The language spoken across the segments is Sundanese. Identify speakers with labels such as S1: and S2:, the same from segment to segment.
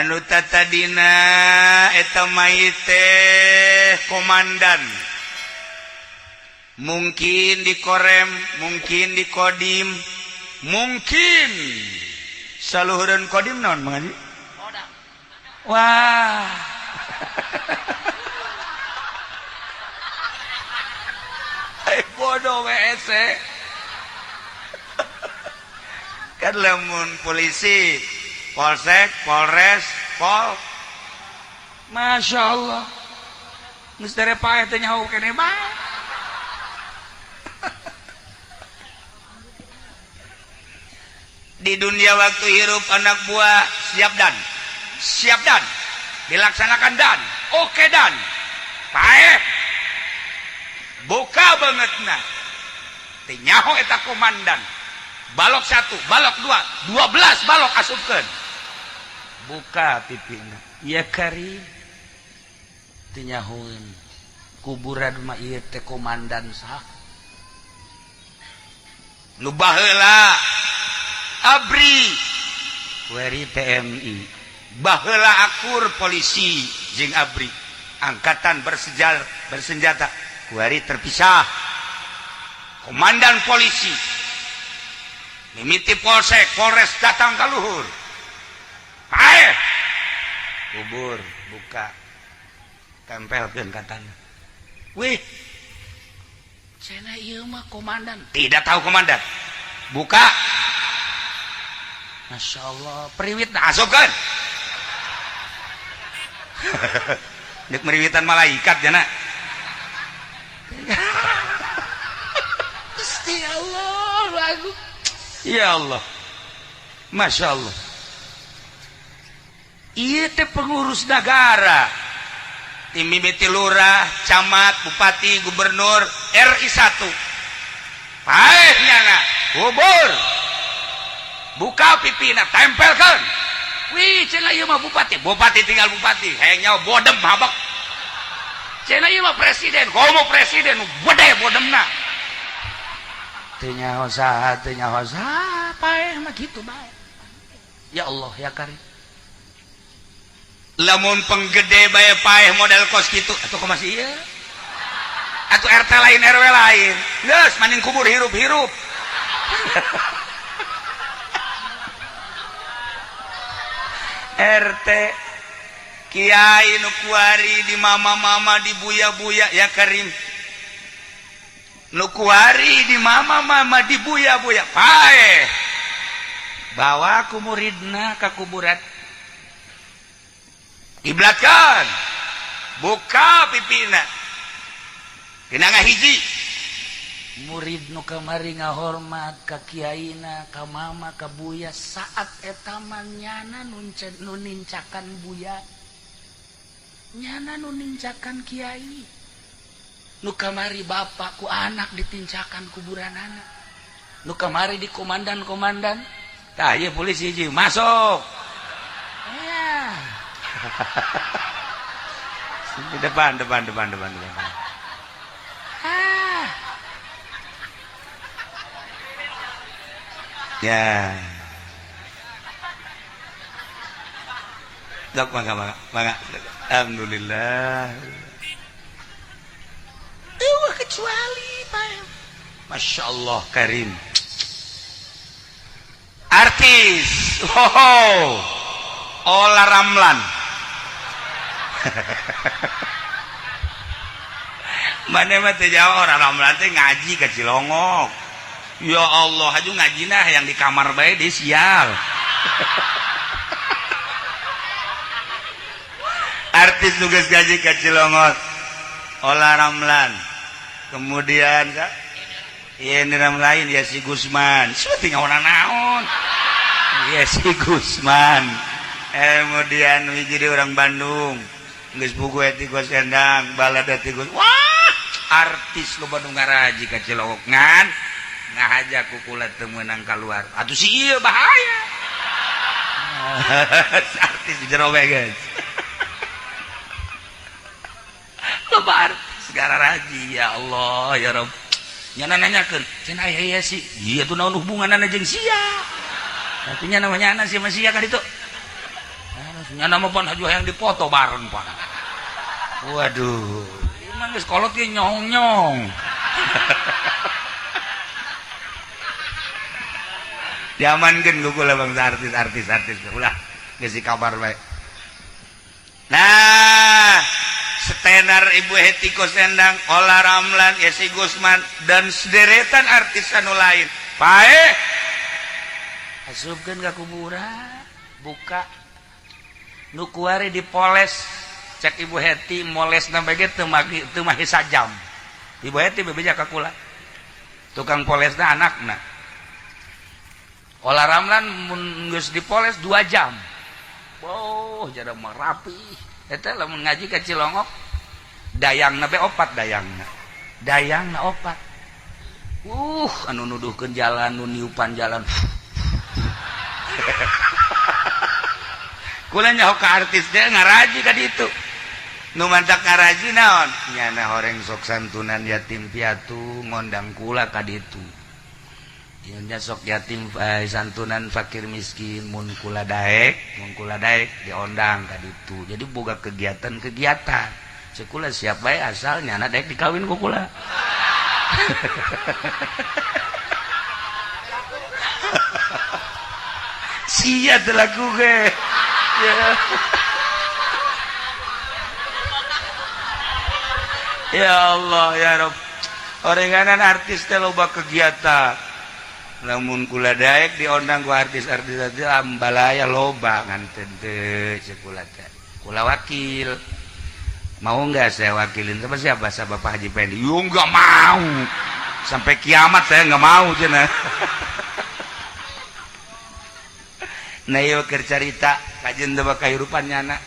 S1: Anu tatadina eta mayit teh komandan, mungkin di Korem, mungkin di Kodim, mungkin saluhureun Kodim naon mengaji. Wah, bodoh WSC kan. Lamun polisi, polsek, polres, pol. Masya Allah, geus dere paeh teh nyaho keneh bae. Di dunia waktu hirup, anak buah siap dan siap dan dilaksanakan dan oke dan paeh, buka banget. Nah, teu nyaho eta komandan. Balok satu, balok dua, 12 balok asupkeun, buka pipina, ya kari teu nyahoeun kuburan mah ieu teh komandan sah. Nu baheula ABRI, kuari TNI. Baheula akur polisi jeung ABRI, angkatan bersenjata, kuari terpisah. Komandan polisi mimiti polsek, polres datang ke luhur. Paeh, kubur buka, tempelkeun katanya. Wih, cenah ieu mah komandan. Tidak tahu komandan, buka. Masya Allah, periwit. Nah, asupkeun. Dek meriwitan malaikat jana. Gusti Allah, lagu. Ya Allah. Masya Allah. Iya teh pengurus negara. Tim mimiti lurah, camat, bupati, gubernur, RI 1. Paeh nyana, kubur. Buka pipina, tempelkan. Wih, cenah ieu mah bupati. Bupati tinggal bupati. Hayang nyawa bodem habak. Cenah ieu mah presiden, komo presiden, gede bodemna. Teu nyaho saha, teu nyaho saha, paeh mah kitu bae. Ya Allah ya Karim. Lamun penggede bae paeh model kos kitu, atuh kumaha ieu? Atuh RT lain, RW lain. Geus maning kubur hirup-hirup. RT, Kiai nu kuari di mama-mama, di buya-buya, ya Karim. Nu kuari di mama-mama, di buya-buya paeh, bawa ku muridna ka kuburan, kiblatkan, buka pipina, tina ngahiji. Murid nu kamari ngahormat ka kiaina, ka mama, ka buya, saat eta mah nyana nu nincakan buya, nyana nu nincakan kiai. Nu kamari bapak ku anak ditincakan kuburan anak. Nu kamari di komandan-komandan. Tah, ieu polisi hiji masuk ya. Di depan, depan, depan, depan, depan. Ah. Ya. Dok, mangga, mangga, mangga. Alhamdulillah. Eueuh kecuali Pak. Masya Allah Karim. Artis. Oh. Olla Ramlan. Mana mah teu jauh, orang Ramlan teh ngaji ka Cilongok. Ya Allah, haju ngaji nah yang di kamar bae di sial. Artis tugas gaji ka Cilongok. Olla Ramlan. Kemudian iya ini lain ya, si Gusman. Seperti ngawana naon. Ya si Gusman. Kemudian jadi orang Bandung. Geus buku eti Gus Endang, balada Gus. Wah, artis loba nu ngaraji ka Cilongok ngan ngahaja kukula teu meunang keluar. Atuh si ieu bahaya. Artis di jero guys. Loba artis garaji, ya Allah ya Rabb. Nyana nanyakeun, cenah aya ya si. Ieu tuh naon hubunganna jeung sia? Artinya namanya anak si sama sia kan itu. Anu Nyana mah pan haju yang dipoto bareng pan. Waduh, emang geus kolot ge nyong-nyong. Diamankeun ku kula bangsa artis-artis artis ulah geus kabar bae. Nah, setenar Ibu Hetty Koes Endang, Olla Ramlan, Yesi Gusman dan sederetan artis anu lain. Paeh. Asupkeun ka kuburan, buka. Nu kuari dipoles. Cek Ibu Hetty molesna bae ge teu mahi sajam. Ibu Hetty bebeja ka kula. Tukang polesna anakna. Olla Ramlan mun geus dipoles 2 jam. Oh, jadi mah rapi. Eta lamun ngaji ka Cilongok, dayangna be opat dayangna. Dayangna opat. Anu nuduhkeun jalan, nu niupan jalan. Kula nyaho ka artis teh ngaraji ka ditu. Nu mantak ngaraji naon? Nyana horeng sok santunan yatim piatu ngondang kula ka ditu. Nya sok yatim santunan fakir miskin mun kula daek diondang ka ditu. Jadi boga kegiatan-kegiatan. Sekula siap bae asal nyana daek dikawin ku kula. Sia teu laku ge. Ya. Ya Allah ya Rabb. Orenganan artis teh loba kegiatan. Lamun kula daek diondang ku artis-artis teh ambalaya loba ngan teu kula teh. Kula wakil. Mau enggak saya wakilin sama siapa? Sama Bapak Haji Pendi. Yo enggak mau. Sampai kiamat saya enggak mau cenah. Nah ieu keur carita kajeun teh kahirupan nyana.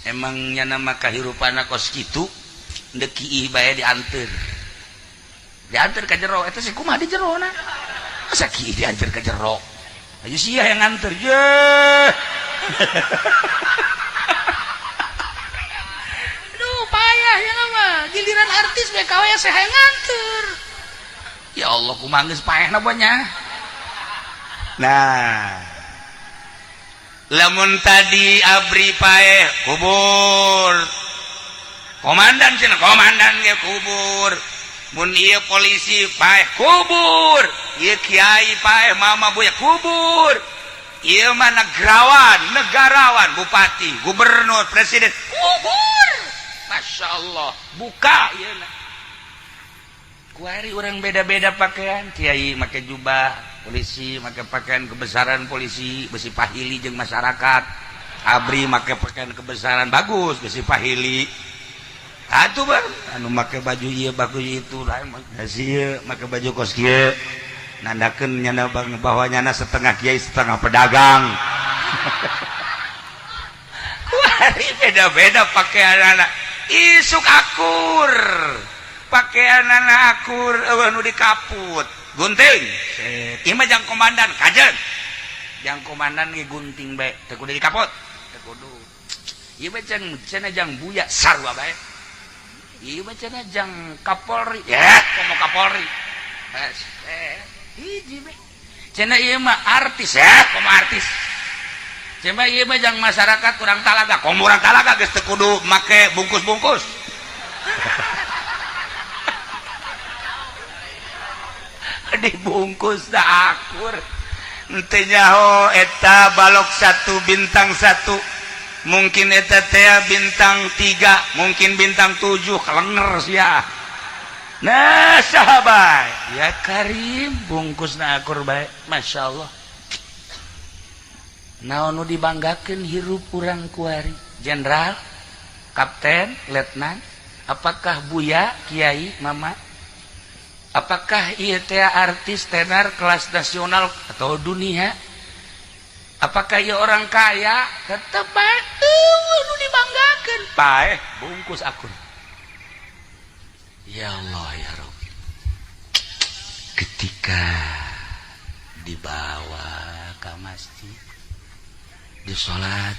S1: Emang nyana mah kahirupanna kos kitu deuk kiih bae dianteur. Diantar ke jero, eta sih kumaha di jero na? Masa kiih diantar ke jero? Ayo sia yang nganter, ye. Aduh, payah ya mah. Giliran artis we kawe saya yang nganter. Ya Allah, kumaha geus paehna banyak. Nah, lamun tadi abri paeh kubur. Komandan cenah, komandan ge kubur. Mun ieu polisi paeh kubur, ieu kiai paeh mama buya kubur, ieu mah negarawan, negarawan, bupati, gubernur, presiden kubur. Masya Allah, buka ieu na. Kuari urang beda-beda pakaian, kiai make jubah, polisi make pakaian kebesaran polisi, besi pahili jeung masyarakat, abri make pakaian kebesaran bagus, besi pahili. Atuh bang, anu make baju ieu bagus itu lain ieu make baju kos kieu nandakeun nyana bang bahwa nyana setengah kiai setengah pedagang. Kuari beda-beda pakaianana. Isuk akur. Pakaianana akur eueuh nu dikaput. Gunting. Ieu mah jang komandan kajeun. Jang komandan ge gunting bae teu kudu dikaput. Teu kudu. Ieu mah cenah jang buya sarua bae. Ieu mah cenah jang Kapolri. Ya, komo Kapolri. Hiji bae. Cenah ieu mah artis ya, komo artis. Cenah ieu mah jang masyarakat kurang talaga, komo urang talaga geus teu kudu make bungkus-bungkus. Dibungkus da akur. Henteu nyaho eta balok 1 bintang 1. Mungkin eta teh bintang 3, mungkin bintang 7 kelenger sia. Nah, sahabat, ya Karim bungkusna akur bae, Masya Allah. Naon nu dibanggakeun hirup urang kuari? Jenderal, kapten, letnan, apakah buya, kiai, mama? Apakah ieu teh artis tenar kelas nasional atau dunia? Apakah ia orang kaya? Tetep bae nu dibanggakeun. Paeh bungkus akur. Ya Allah ya Rabb. Ketika dibawa ke masjid disolat,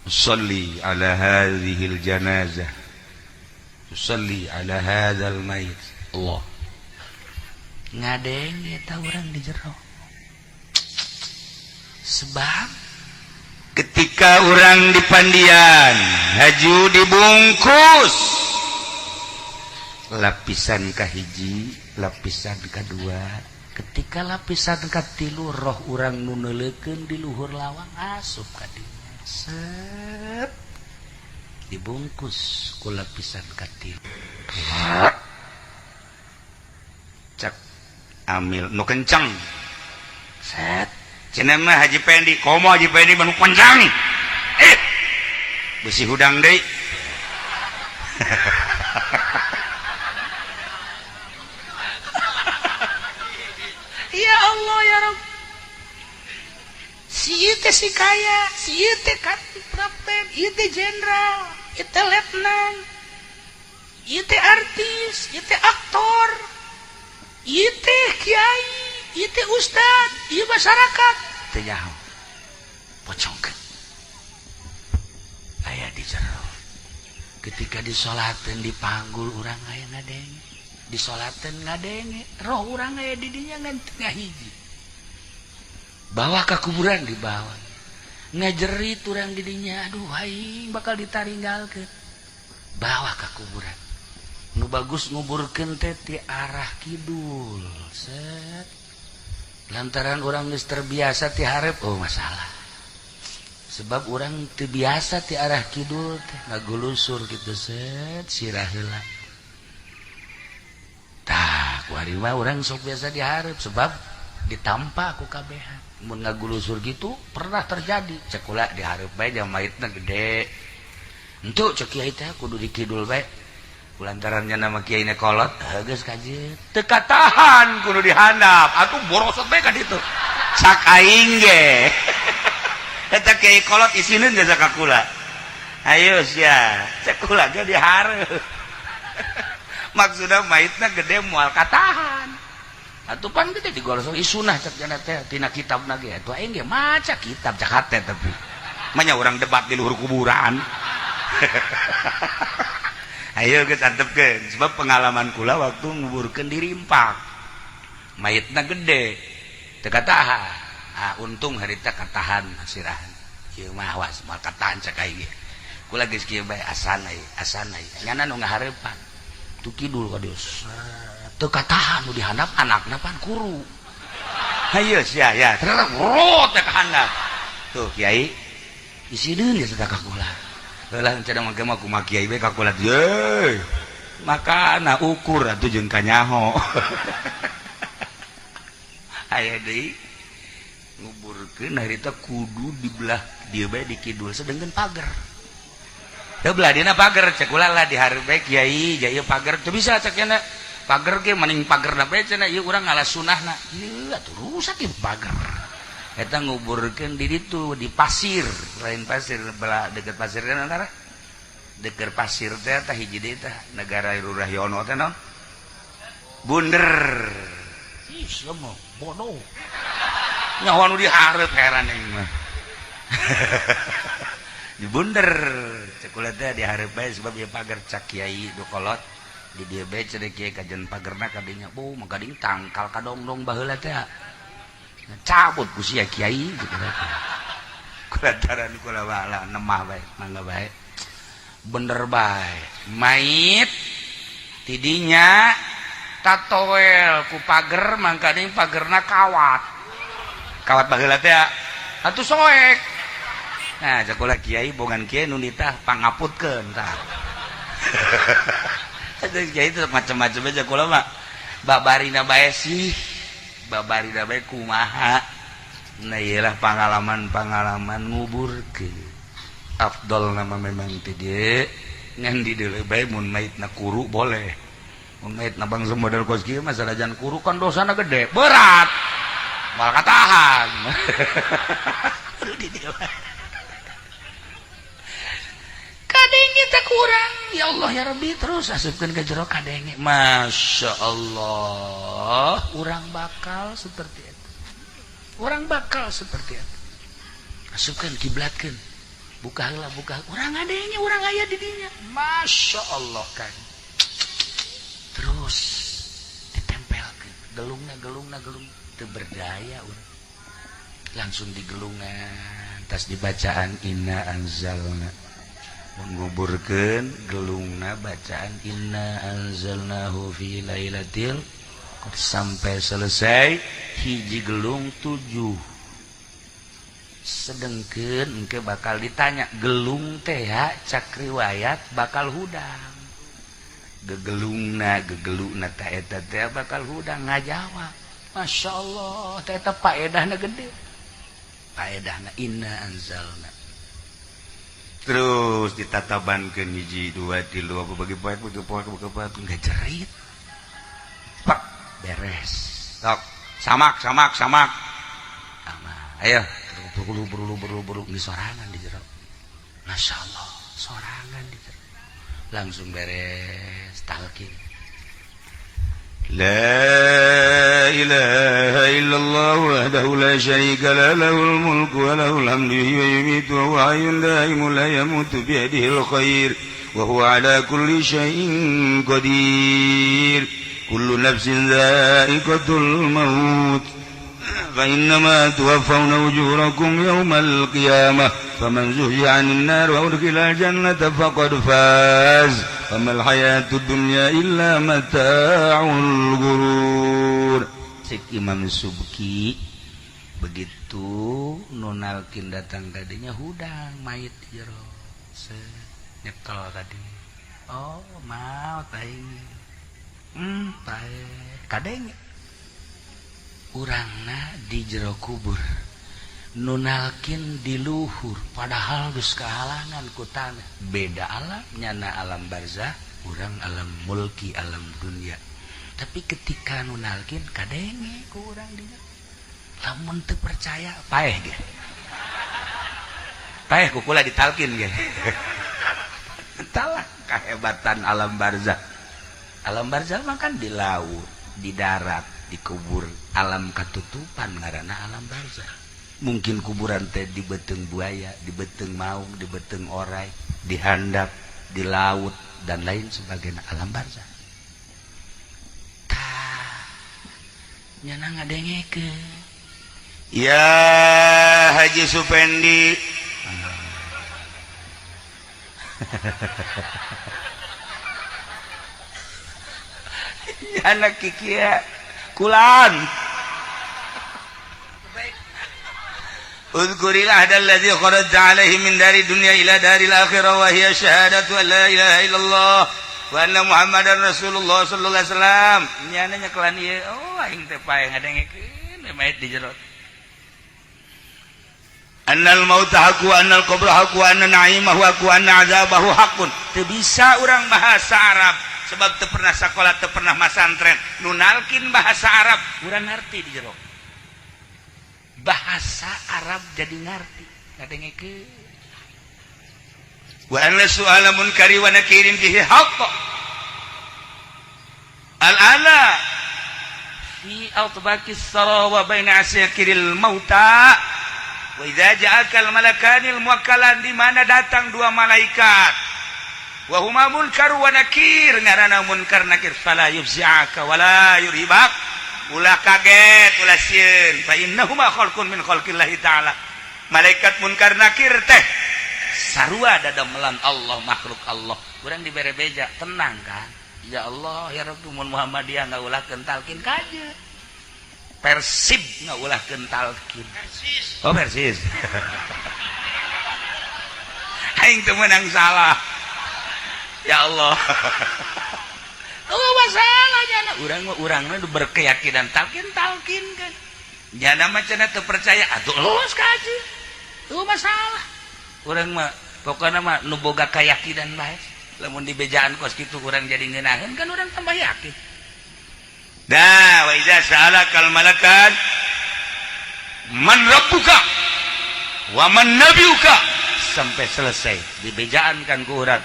S1: usalli ala hadhil janazah, usalli ala hadzal mayit. Allah ngadenge eta urang di jero. Sebab Ketika orang dipandian haju dibungkus lapisan kahiji, lapisan kedua, ketika lapisan katilu roh urang nu neuleukeun di luhur lawang asup ka dinya, set, dibungkus ku lapisan katilu. Cak amil nu kenceng, set, cenah mah Haji Pendi, komo Haji Pendi mah nu kencang, eh besi hudang deui. Ya Allah ya Rabb, si ieu teh si kaya, si ieu teh kapten, ieu teh jenderal, ieu teh letnan, ieu teh artis, ieu teh aktor, ieu teh kiai, ieu teh ustad, ieu masyarakat teu nyaho. Pocongkeun aya di jero. Ketika disolateun dipanggul urang aya ngadenge, disolateun ngadenge, roh urang aya di dinya ngan teu ngahiji. Bawa ka kuburan, dibawa, ngajerit urang di dinya, aduh aing bakal ditaringgalkeun. Bawa ka kuburan, nu bagus nguburkeun teh ti arah kidul, set. Lantaran orang geus terbiasa ti hareup, oh masalah, sebab orang teu biasa ti arah kidul teh ngagulusur gitu, set, sirah heula. Tah ku ari mah urang sok biasa di hareup sebab ditampa ku kabehan. Mun ngagulusur gitu pernah terjadi, cek kula di hareup bae jam mayitna gede. Entuk cek kiai teh kudu di kidul bae. Kulantarannya nama kiai na kolot, geus kajeun teu katahan kudu dihandap, atuh borosot bae ka ditu. Cak aing ge eta kiai kolot isineun jasa ka kula. Ayo sia, cek kula ge dihareup. Maksudna mayitna gede moal katahan. Atuh pan gede digorosok isunah cek jana teh tina kitabna ge. Atuh aing ge maca kitab cak hate tapi manya urang debat di luhur kuburan. Ayo geus antepkeun sebab pengalaman kula waktu nguburkeun di Rimpak. Mayitna gede teu katahan. Ah untung harita katahan sirahan. Ieu mah awas moal katahan cek aing ge. Kula geus kieu bae asana ieu, asana ieu. Nyana nu ngahareupan. Tu kidul ka dieu. Teu katahan nu dihandap anakna pan kuru. Hayu sia ya, terus teh kahandap. Tuh kiai isineun geus ka kula. Heula cenah mah mah kumaha kiai bae ka kula. Ye. Makana ukur atuh jeung kanyaho. Aya deui nguburkeun harita kudu di belah dieu bae di kidul sedengkeun pager. Teu belah dieuna pager cek kula lah di hareup bae kiai jaya pager teu bisa cek nya pager ge maning pagerna bae cenah ieu urang ngalah sunahna. Ieu atuh rusak ieu pager. Eta nguburkeun di ditu di pasir, lain pasir belah deket pasir kan antara deket pasir teh tah hiji deui tah negara Rurahyono teh naon? Bunder. Ih sia mah bodoh. Nyaho nu dihareup heran aing mah. Di bunder cek kula teh dihareup bae sebab ieu pager cak kiai du kolot di dieu bae cenah kiai kajen pagerna kadinya bu mah gading tangkal kadongdong baheula teh. Cabut ku sia kiai gitu. Kulantaran kula bala nemah bae mangga bae. Bener bae. Mait tidinya tatoel ku pager mangkaning pagerna kawat. Kawat baheula teh atuh soek. Nah, cek kula kiai bongan kiai nu nitah pangaputkeun tah. Atuh kiai teh macam-macam aja kula mah. Babarina bae sih. Babarina bae kumaha. Nah iyalah pengalaman-pengalaman nguburkeun. Afdol nama memang teh dieu ngan di deuleu bae mun maitna kuru boleh. Mun maitna bangsa model kos kieu mah sanajan kuru kan dosana gede, berat. Moal katahan. Aduh di dieu. Kadenge teh kurang. Ya Allah ya Rabbi terus asupkeun ka jero kadenge. Masya Allah, urang bakal seperti itu. Urang bakal seperti itu. Asupkeun kiblatkeun. Buka heula buka. Urang ngadenge, urang aya di dinya. Masya Allah kan. Terus ditempelkeun gelungna gelungna gelung teu berdaya urang. Langsung digelungan. Tas dibacaan inna anzalna, menguburkeun gelungna bacaan inna anzalnahu fi lailatil, sampai selesai hiji gelung tujuh. Sedengkeun engke bakal ditanya gelung teh ya, cak riwayat bakal hudang gegelungna, gegeluna ta eta teh bakal hudang ngajawab. Masya Allah, teh eta paedahna gede, paedahna inna anzalna. Terus ditatabankeun hiji, dua, tilu, apa bagi poek, bagi poek, bagi poek, nggak jerit pak, beres. Sok samak samak samak ama, ayo buru buru buru buru di sorangan di jero. Masya Allah, sorangan di jero langsung beres talkin.
S2: لا إله إلا الله وحده لا شريك له، له الملك وله الحمد، يحيي ويميت وهو حي دائم لا يموت، بيده الخير وهو على كل شيء قدير. كل نفس ذائقة الموت، فإنما توفون أجوركم يوم القيامة، فمن زحزح عن النار وأدخل الجنة فقد فاز، وما الحياة الدنيا إلا متاع الغرور.
S1: Cek Imam Subki, begitu nu nalkin datang tadinya, hudang mayit di jero, nyekel tadi, oh mau aing paeh kadenge urangna di jero kubur, nu nalkin di luhur, padahal geus kehalangan ku tanah. Beda alam, nyana alam barzah, urang alam mulki, alam dunia. Tapi ketika nu nalkin kadenge ku urang di, lamun teu percaya paeh ge, paeh ku kula ditalkin ge. Entahlah kehebatan alam barzah. Alam barzah mah kan di laut, di darat, di kubur, alam katutupan ngaranna alam barzah. Mungkin kuburan teh di beuteung buaya, di beuteung maung, di beuteung orai, di handap, di laut, dan lain sebagainya, alam barzah. Tah, nyana ngadengekeun.
S2: Ya Haji Supendi.
S1: Anak kikia kulan.
S2: اذكر العهد الذي خرجت عليه من دار الدنيا إلى دار الآخرة، وهي شهادة أن لا إله إلا الله وأن محمدا رسول الله صلى الله عليه وسلم.
S1: Nyana nyekelan ieu, oh aing teh paeh ngadengekeun mayit di jero.
S2: أن الموت حق وأن القبر حق وأن نعيمه حق وأن عذابه حق.
S1: Teu bisa urang bahasa Arab sebab teu pernah sekolah, teu pernah masantren. Nu nalkin bahasa Arab, urang ngerti di jero bahasa Arab, jadi ngerti ngadengekeun.
S2: وأن سؤال منكر ونكير فيه حق الآن
S1: في أطباق الثرى وبين عساكر الموتى.
S2: وإذا جاءك الملكان الموكلان, di mana datang dua malaikat, وهما منكر ونكير, ngaranna munkar nakir, فلا يفزعك ولا يرهبك, ulah kaget, ulah sieun, فإنهما خلق من خلق الله تعالى. Malaikat munkar nakir teh
S1: sarua dadamelan Allah, makhluk Allah. Kurang dibere beja, tenang kan. Ya Allah ya Rabbi, mun Muhammadiyah ngaulahkeun talkin kaje, Persib ngaulahkeun talkin.
S2: Persis.
S1: Oh, Persis, aing teu meunang salah, ya Allah. Oh, masalah jana urang mah, urang mah berkeyakinan talkin, talkin kan. Jana mah cenah teu percaya atuh los kaje tuh masalah. Urang mah pokoknya mah nu boga keyakinan bae, lamun dibejaan kos kitu urang jadi ngeunaheun kan, urang tambah yakin.
S2: Nah, وإذا سألك الملكان من ربك ومن نبيك
S1: sampai selesai dibejaan kan ku urang,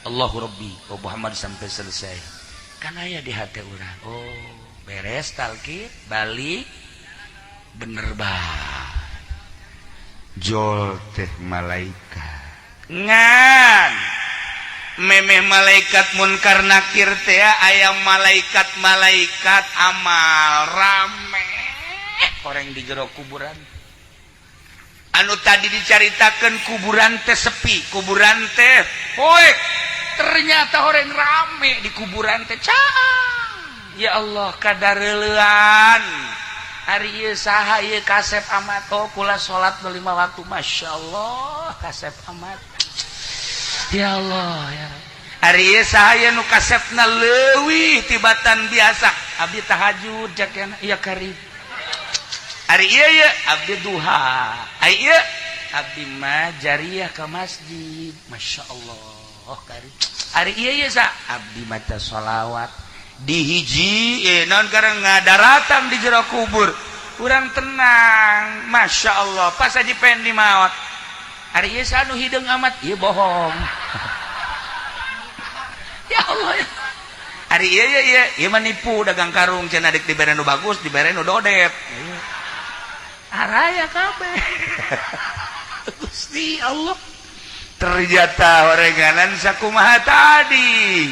S1: الله ربي wa Muhammad, sampai selesai kan aya di hati urang. Oh, beres talkin, balik, bener bae.
S2: Jol teh malaikat
S1: ngan memeh malaikat munkar nakir teh aya malaikat-malaikat amal rame orang di jero kuburan.
S2: Anu tadi dicaritakan kuburan teh sepi, kuburan teh poek, ternyata orang rame di kuburan teh caang. Ya Allah, kadareulean. Ari ieu saha ieu kasep amat? Oh, kula salat 5 waktu. Masya Allah, kasep amat. Ya Allah, ya Rabb. Ari ieu saha ieu nu kasepna leuwih tibatan biasa? Abdi tahajud jakena. Iya karib. Ari ieu ye abdi duha. Ari ieu abdi mah jariah ke masjid. Masya Allah, karib. Ari ieu ye sa abdi maca sholawat di hiji naon karena ngadaratang di jero kubur. Urang tenang, Masya Allah, pas aja pendi maot. Ari ieu sa anu hideung amat? Ieu bohong. Ya Allah ya. Ari ieu ye ieu ieu mah nipu dagang karung cenah dek dibere nu bagus, dibere nu dodet. Araya kabeh. Gusti Allah, ternyata orenganan sakumaha tadi.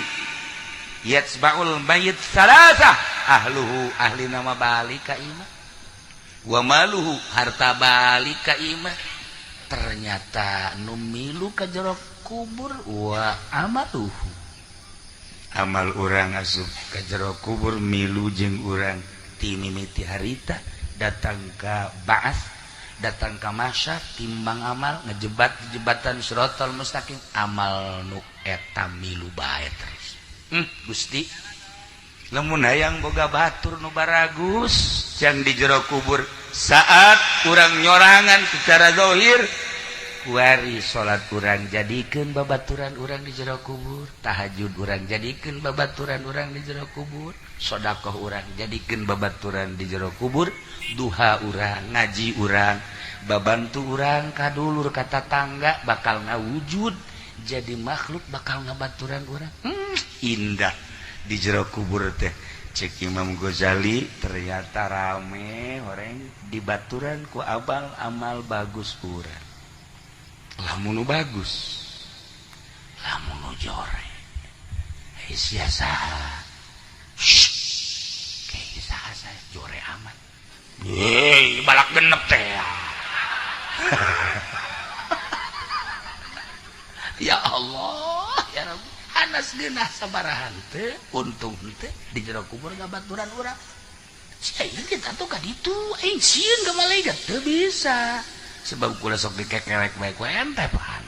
S2: Yatsba'ul mayit salasah, ahluhu, ahli nama balik ka imah, wa maluhu, harta balik ka imah, ternyata nu milu ka jero kubur wa amaluhu, amal urang asup ka jero kubur milu jeung urang ti mimiti harita datang ke ba'ats, datang ke mahsyar, timbang amal, ngejebat di jembatan siratal mustaqim, amal nu eta milu bae terus. Gusti, lamun hayang boga batur nu baragus jang di jero kubur saat kurang nyorangan secara zahir, kuari salat urang jadikeun babaturan urang di jero kubur, tahajud urang jadikeun babaturan urang di jero kubur, sedekah urang jadikeun babaturan di jero kubur, duha urang, ngaji urang, babantu urang ka dulur ka tatangga bakal ngawujud jadi makhluk bakal ngabaturan urang. Indah di jero kubur teh. Cek Imam Ghazali, ternyata rame orang dibaturan ku abal amal bagus urang. Lamun nu bagus, lamun nu jore, hei sia saha? Kayak saha saya jore amat? Hei, balak genep teh. Ya Allah, ya Rabbi, hanas geunah sabarahan teh, untung teh di jero kubur ngabaturan urang. Sia kita tuh ka ditu aing sieun ka malaikat teu bisa. Sebab kula sok dikekelek bae ku ente pan.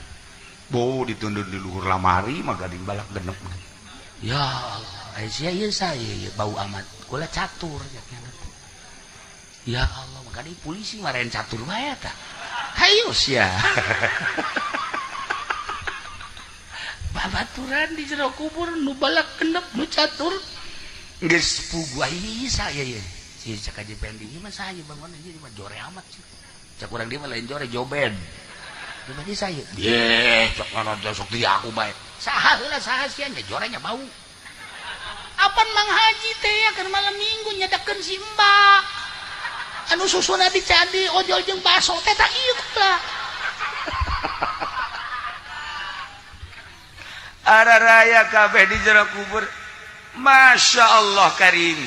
S2: Bo ditundun di luhur lamari mah gading balak genep. Ya Allah, ai sia ieu saya ieu bau amat. Kula catur ya Allah, maka di polisi marahin catur bae tah. Hayu sia. Babaturan di jero kubur nu balak genep nu catur. Geus puguh ai saya ye. Si cak Haji Pendi mah saya bangun aja mah jore amat sih. Cak urang dia mah lain jore, joben. Di saya. Ye, cak ngono sok dia aku bae. Saha heula saha sia nya jorenya bau. Apan Mang Haji teh ya kan malam Minggu nyedakeun si Mbak. Anu susuna dicadi ojol jeung baso teh tak ieu kula. Araraya kabeh di jero kubur. Masya Allah karim.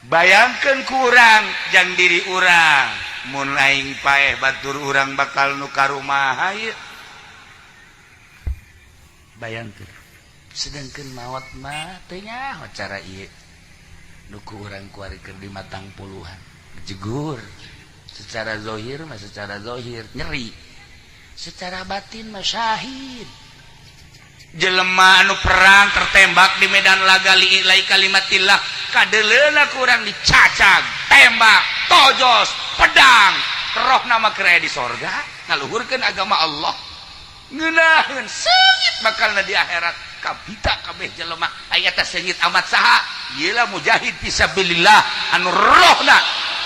S2: Bayangkan kurang jang diri urang. Mun aing paeh batur urang bakal nu ka rumah ieu. Bayangkeun. Sedangkeun maot mah teu nyaho cara ieu. Nu ku urang kuari keur di matang puluhan. Jegur. Secara zahir mah, secara zahir nyeri. Secara batin mah syahid. Jelema anu perang tertembak di medan laga li'ilai kalimatillah kadeleuna kurang dicacag, tembak, tojos, pedang, roh nama kere di sorga ngaluhurkeun agama Allah ngeunaheun seungit bakalna di akhirat kabita kabeh jelema aya teh seungit amat saha ieu lah mujahid fisabilillah anu rohna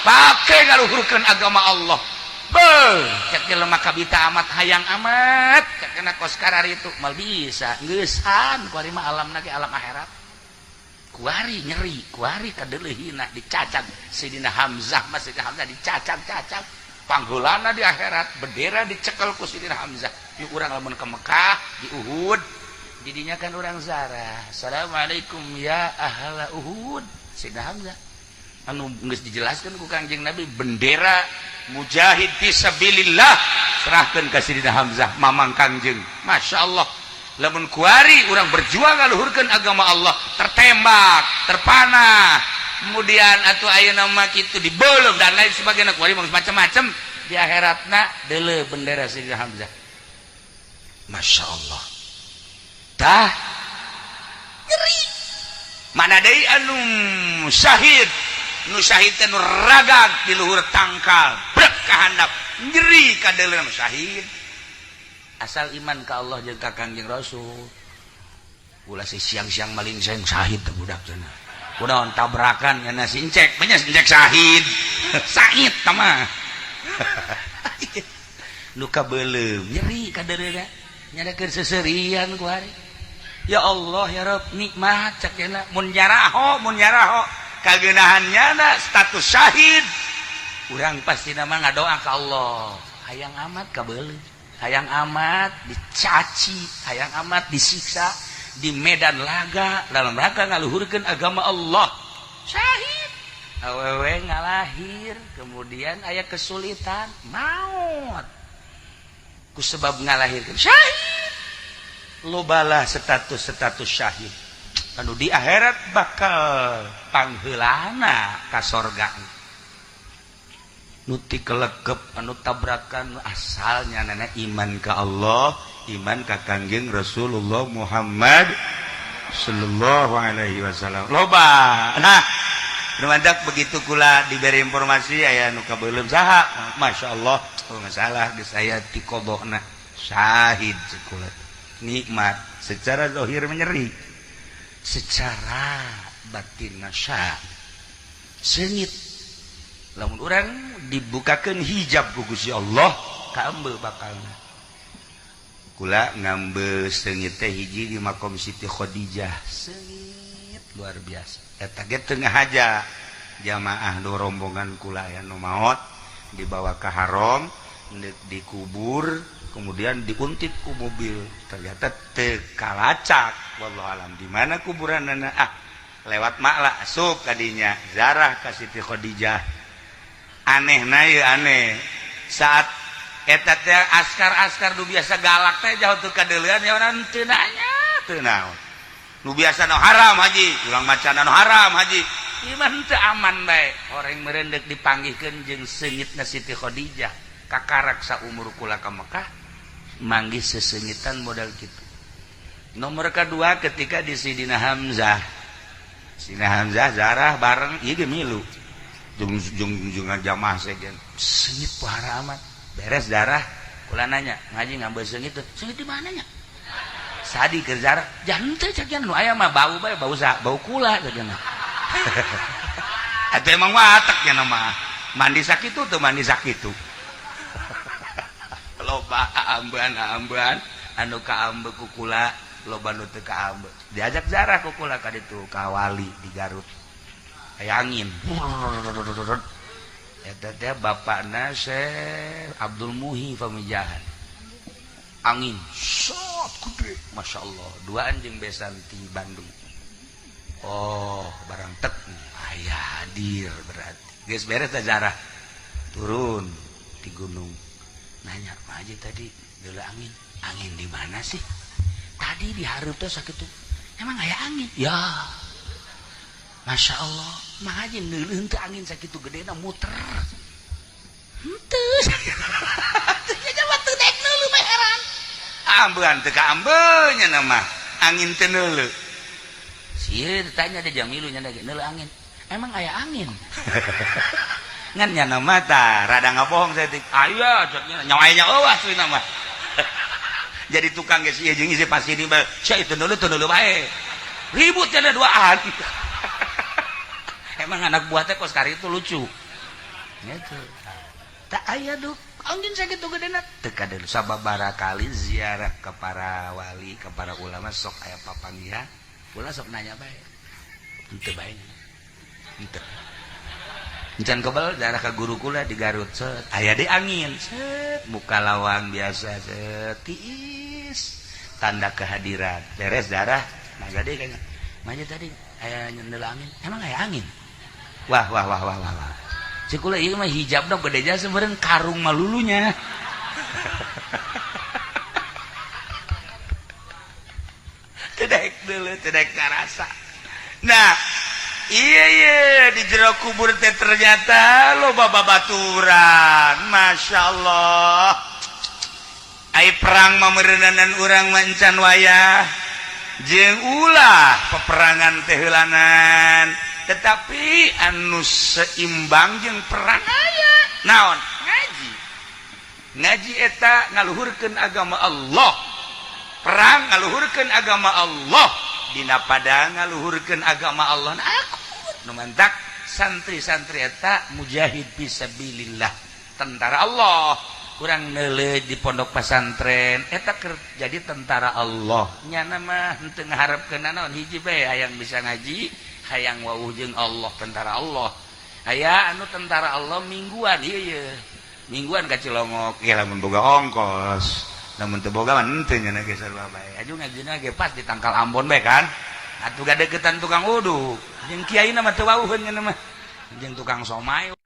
S2: pake ngaluhurkeun agama Allah. Beuh, cek jelema kabita amat hayang amat cek kena kos karar itu mal bisa ngeusan kuari mah alamna ge alam akhirat. Kuari nyeri, kuari kadeuleuhina dicacag Sayyidina Hamzah mah, Sayyidina Hamzah dicacag-cacag panggeulana di akhirat bendera dicekel ku Sayyidina Hamzah. Ieu urang lamun ke Mekah di Uhud didinya kan urang zarah, assalamualaikum ya ahla Uhud. Sayyidina Hamzah
S1: Anu geus dijelaskan ku Kangjeng Nabi, bendera mujahid fisabilillah serahkan ka Sidina Hamzah, mamang Kangjeng. Masya Allah, lamun kuari urang berjuang ngaluhurkeun agama Allah, tertembak, terpanah, kemudian atau ayeuna mah kitu dibeuleum dan lain sebagainya, kuari mah macam-macam, di akhiratna deuleu bendera Sidina Hamzah. Masya Allah, tah nyeri. Mana deui anu syahid, nu syahid teh nu ragag di luhur tangkal brek ka handap, nyeri kadeuleu syahid. Asal iman ka Allah jeung ka Kangjeng Rasul, ulah si siang-siang maling seng syahid teh budak cenah. Kunaon tabrakan nya si encek, nya encek syahid. Sait tah nu kabeuleum nyeri kadeuleu nyadakeun seserian ku hari. Ya Allah, ya Rabb, nikmat cak cenah mun nyaraho, mun nyaraho kagenahannya na status syahid. Urang pasti nama ngadoa ka Allah, hayang amat kabeuleum, hayang amat dicaci, hayang amat disiksa di medan laga dalam rangka ngaluhurkeun agama Allah, syahid. Awewe ngalahir, kemudian aya kesulitan, maut ku sebab ngalahirkeun, syahid. Lobalah status-status syahid anu di akhirat bakal pangheulana ka sorga. Nu ti kelekep, anu tabrakan, asalnya nenek iman ke Allah, iman ka Kangjeng Rasulullah Muhammad sallallahu alaihi wasallam, loba. Nah, mantap begitu kula diberi informasi aya nu kabeuleum saha, Masya Allah, oh, masalah geus aya ti qodona syahid cekula. Nikmat secara zahir menyeri, secara batin nasya seungit. Lamun urang dibukakan hijab ku Gusti Allah, kaambe bakalna. Kula ngambe seungit teh hiji di makom Siti Khadijah, seungit luar biasa. Eta ge tengah aja jamaah nu rombongan kula aya nu maot, dibawa ke haram, dikubur, kemudian diuntit ku mobil, ternyata teu kalacak, wallahu alam di mana kuburanana. Ah, lewat makla asup kadinya zarah ka Siti Khadijah. Aneh na ieu, aneh, saat eta teh askar-askar nu biasa galak teh jauh teu kadeulean ya, urang teu nanya teu naon. Nu biasa nu haram haji, urang macana nu haram haji, iman teu aman bae. Orang merendek dipanggihkeun jeung seungitna Siti Khadijah. Kakarak saumur kula ka Mekah manggih sesengitan modal gitu. Nomor kedua, ketika di Sidina Hamzah, Sidina Hamzah zarah bareng ieu ge milu jeung jeung jeung jamaah sejen, seungit pohara amat. Beres darah, kula nanya, "Ngaji, ngambil seungit tuh seungit di mana nya?" Sadi keur zarah jangan teh cak nu aya mah bau bae, bau sa bau kula cak. Atuh emang watak nya nama mandi sakitu tuh, mandi sakitu. Loba ambean-ambean anu kaambe ku kula, loba nu teu kaambe. Diajak zarah ku kula ka ditu ka wali di Garut, aya angin. Eta teh bapakna Syekh Abdul Muhi Pamijahan. Angin sot gede, Masya Allah, duaan jeung besan ti Bandung. Oh, barang tek aya hadir berarti. Geus beres teh zarah, turun di gunung, nanya, "Pak Haji, tadi dulu angin, angin di mana sih tadi?" "Di hareup teh sakitu." "Emang aya angin ya?" "Masya Allah, Mang Haji, neuleuh teu angin sakitu gedena muter?" "Henteu." Ya teu daek neuleuh mah, heran. Ambean teu kaambe nya nama angin teu neuleuh. Sieun ditanya ada jamilu nya neuleuh angin. "Emang aya angin?" Ngan nya nama tah rada ngabohong saeutik. Aya cek nya, nyawa nya eueuh asli nama. Jadi tukang geus ieu jeung isi pasti di bae. Sia itu neuleuh teu neuleuh bae. Ribut nya duaan. Emang anak buah teh kos kari itu lucu. Gitu. Tak aya duh angin sakitu gedena teu kadeuleuh. Sababaraha kali ziarah ke para wali, ke para ulama, sok aya papanggihan, kula sok nanya bae. Henteu bae. Henteu. Encan kebel darah ke guru kula di Garut, set aya di angin, set muka lawang biasa, set tiis, tanda kehadiran. Beres darah, nah gade kayaknya manja, "Tadi aya nyendel angin, emang aya angin?"
S2: Wah wah wah wah wah wah.
S1: Cek kula ieu mah hijabna gede jasa meureun karung malulunya.
S2: Tedek dulu, tedek ngarasa. Nah, iya iya di jero kubur teh ternyata loba babaturan. Masya Allah. Ai perang mah meureunanan urang mah encan wayah. Jeung ulah peperangan teh heulanan. Tetapi anu seimbang jeung perang aya. Naon? Ngaji. Ngaji eta ngaluhurkeun agama Allah. Perang ngaluhurkeun agama Allah. Dina padang ngaluhurkeun agama Allah. Nah, aku nu mantak santri-santri eta mujahid fisabilillah, tentara Allah. Kurang neuleuh di pondok pesantren eta keur jadi tentara Allah. Nyana mah henteu ngaharepkeun naon, hiji bae hayang bisa ngaji, hayang wawuh jeung Allah, tentara Allah. Aya anu tentara Allah mingguan, ieu ye mingguan ka Cilongok Ya lamun boga ongkos. Lamun teu boga mah henteu nya ge sarua bae.
S1: Aju ngajina ge pas di tangkal Ambon bae kan. Atuh gadeukeutan tukang uduk. Jeung kiai mah teu wawuheun nya mah. Jeung tukang somai.